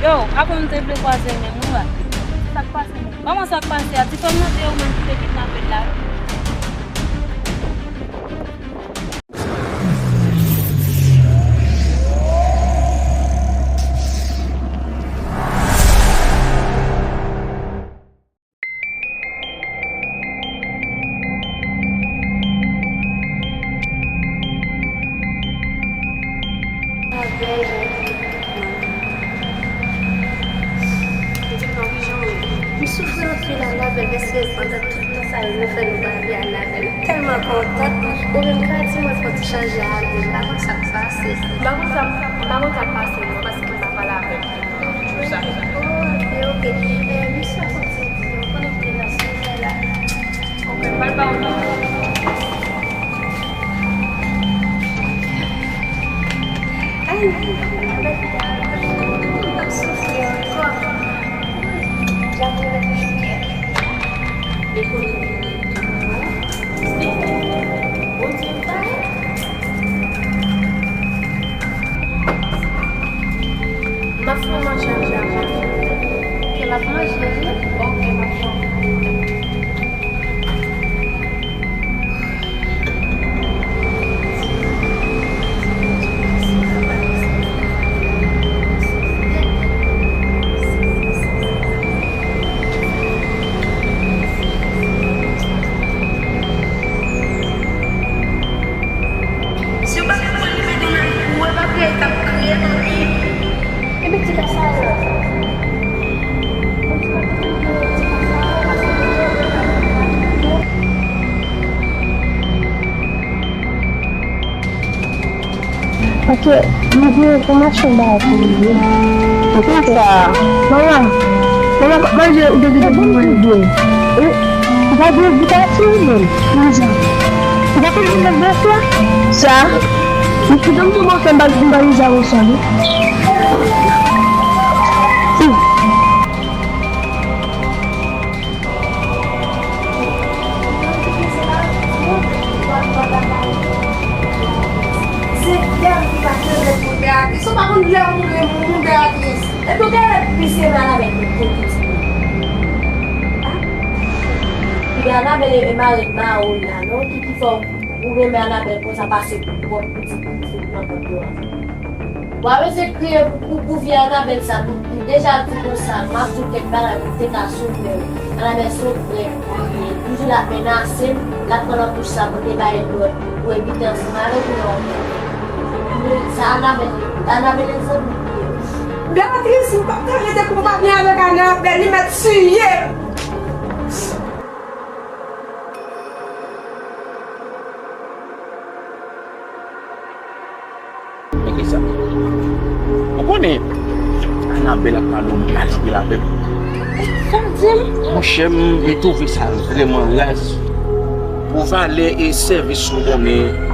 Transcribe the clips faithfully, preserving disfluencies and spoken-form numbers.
Yo, avan m te vle kwaze men, mwen la. Sa k pase menm? Kòman sa k pase a? Ti fanm nan se ou menm ki te kidnape l la wi. M soufri anpil Anabèl, paske pandan tout tan sa yo, nou fè nou pa vle Anabèl. M tèlman kontan. Ou menm ka di mwen fò w te chanje ale. M pa konn sa k pase. M pa konn sa, m pa konn sa k pase non, paske m pa pale avè l. Pou sa. Oh, ok, ok. Eh, misye a soti di, ou konnen m te nan somèy la. Ok, m pral ba w non. Ay, m ap soufri ankò. Jan m remèt mwen. M ap fè manje anpil avan. Ok, m ap manje, wi. Ok, m ap fè. Si w pa konprann li, men nou menm, ou wè pa kriye, t ap kriye nan li. Epi ti kasa yo. Paske m gen enfòmasyon ba ou pou li. Kisa? Manman, manman, manje ou te kite pou mwen. Ou pa gen bouta ti ou menm. Manzè. Ou pa konn mwen bèf la? Sa? Ou kite m pou mwen fè m pa, m pa gen zam sou li. Se dam ki pa kenbe pou Beatrice. Ou pa konn lè ou mouri moun Beatrice. Epi w genlè plis renmen Anabèl ke pou pitit ou. A? Epi Anabèl e, e mare mawon la non, ki, ki fè w renmen Anabèl konsa pase pwòp pitit ou ki sot nan vant yo a. W a bezwen kriye pou, pou, pou vye Anabèl sa, pou, pou deja di konsa, m ap di w kèk bagay pou te ka sove w. Anabèl se yon frè li ye. Toujou l ap menase m, l ap pran nan bouch sa pou te bay lòd, pou evite ansanm avèk nou nan yon kay. Sa Anabèl, Anabèl egzanp li ye. Beatrice, m p ap ka rete konpanye avèk Anabèl, li mèt tiye m. Men kisa? Ou konnen, Anabèl ap pale w mal anpil avè m. Sa w di m? Monchè, m, m twouve sa vrèman raz. Pou valè e sèvis ou konnen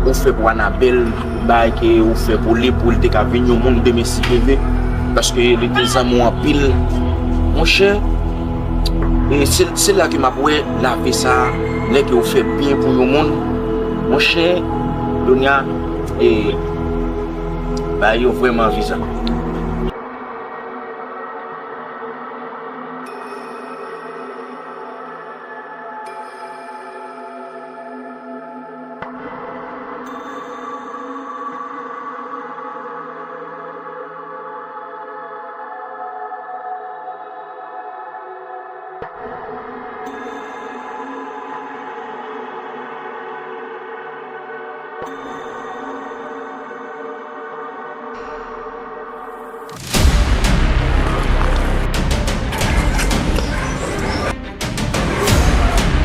ou fè pou Anabèl, bagay ke ou fè pou li, pou li te ka vin yon moun demen si Dye vle, paske li te zanmi w anpil. Monchè, e se, se la ke m ap wè lavi sa, lè ke ou fè byen pou yon moun. Monchè, Donya, e, bagay yo vrèman vizan.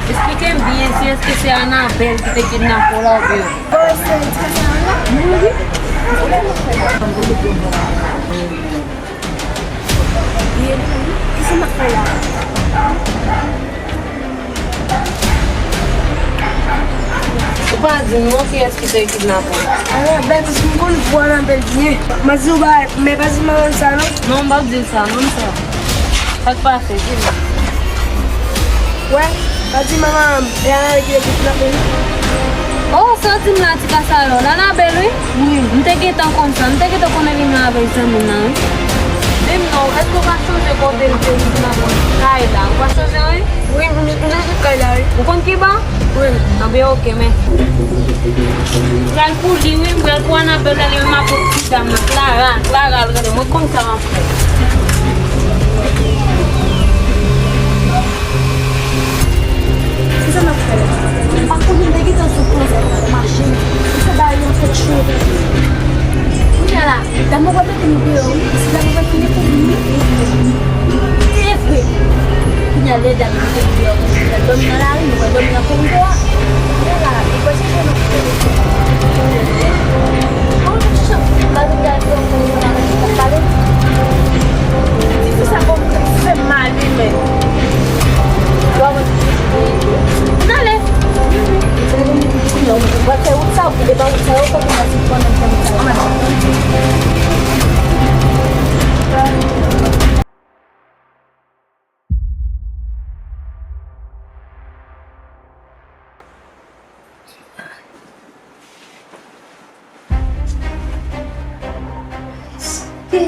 Eksplike m byen si èske se Anabèl ki te kidnape w la oubyen. Oh, se, se sa la? Wi, wi. Kisa m ap fè la? Ou pa di m non kiyès ki te kidnape w. Anabèl, paske m konn vwa Anabèl byen. M a di w bagay, men pa di manman m sa non. Non, m p ap di l sa non, m sa. Sa k pase, di m. Wè, pa di manman m, e Anabèl ki te kidnape l. Oh, sa w di m la, ti kasa yo, l Anabèl wi. Wi. M te gentan konn sa, m te gentan konnen li menm avèk zanmi l lan wi. Menm non, èske w pa sonje kote l te vin nan kay la? Ou pa sonje, wi? Wi, m, m sonje kay la, wi. Ou konn ki ban? Wi. Anben, oke, men. M pral pou li, wi, m pral pou Anabèl la, li menm ap pou ti dam nan. Clara, Clara, al gade, mwen konn sa m ap fè. Se sa m ap fè la. M pa konnen m te gentan sou pon sa, m ap mache. M fè bagay yo an tèt cho. Kounye a la, dam nan pral mete nou deyò, wi. Si dam nan pral fini pou nou, se vre. Kounye a, lè dam nan mete nou deyò, nou pral dòmi nan lari, nou pral dòmi nan koridò a. Kounye a la, nou pral chèche nou. Bon, nou chèche, nou pral gade yon koridò la, nou pral pale. Ti fi sa bon, fè m mal, wi, men. N ale. Wi, wi. Ou wè fè wout sa, ou kite pa wout sa, yo fè kòmanse pran nan fè wout sa. Èske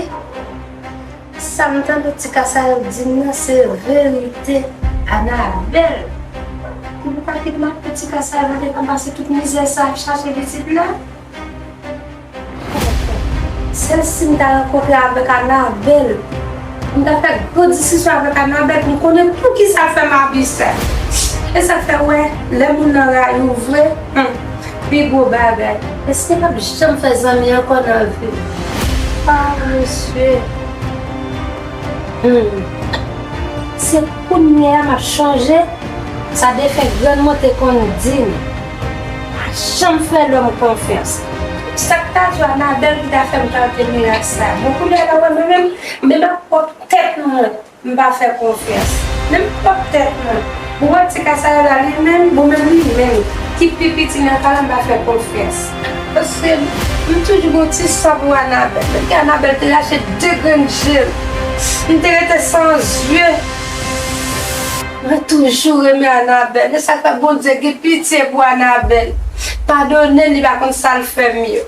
sa m tande ti Kasayòl di m nan se verite? Anabèl, pou nou pa kite m ap fè ti Kasayòl, nou te konn pase tout mizè sa ap chache pitit la. Sèl si m ta rankontre avèk Anabèl, m ta fè gwo diskisyon avèk Anabèl pou m konnen poukisa l fè m abisè. E sa k fè w wè, lè moun nan rayi w vre, hmm, pi gwo bagay. Èske m ap janm fè zanmi ankò nan vi m? Ah, mesye. Hmm. Se kounye a m ap chonje sa defen grann mwen te konn di m, pa janm fè lòm konfyans. Sa k ta di w Anabèl ki ta fè m tante mirak sa? Bon, kounye a la, wè, mwen menm, menm ak pwòp tèt mwen, m pa fè konfyans. Menm pwòp tèt mwen. Bon, wè, ti Kasayòl la, li menm, bon, menm li menm, ki pi piti nan kay la, m pa fè konfyans. Paske m toujou gen yon ti san pou Anabèl. Menm ke Anabèl te rache de grenn je l, m te rete san zye. Mwen toujou renmen Anabèl. E sa k fè Bondye gen pitye pou Anabèl. Padone l, li pa konn sa l fè m yo.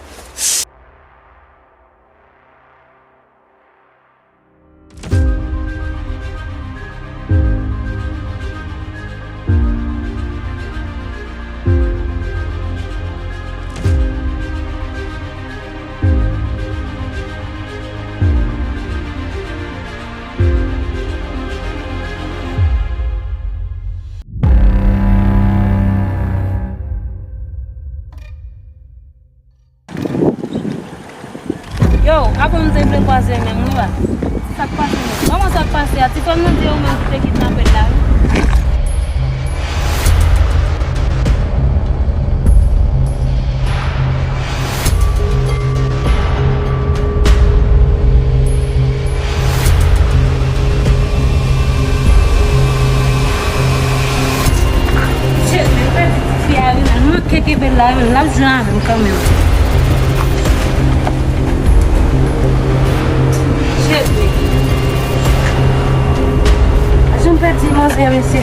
Yo, apre m te vle kwaze menm wi la. Sa k pase menm? Kòman sa k pase a? Ti frè m nan di yo menm ki te kidnape l la wi. Shit, men pèdi ti fi a wi, men m manke kenbe l la wi, men l ap jwe avè m kanmenm. Shit, men. Ajan m pèdi manzè, mesye.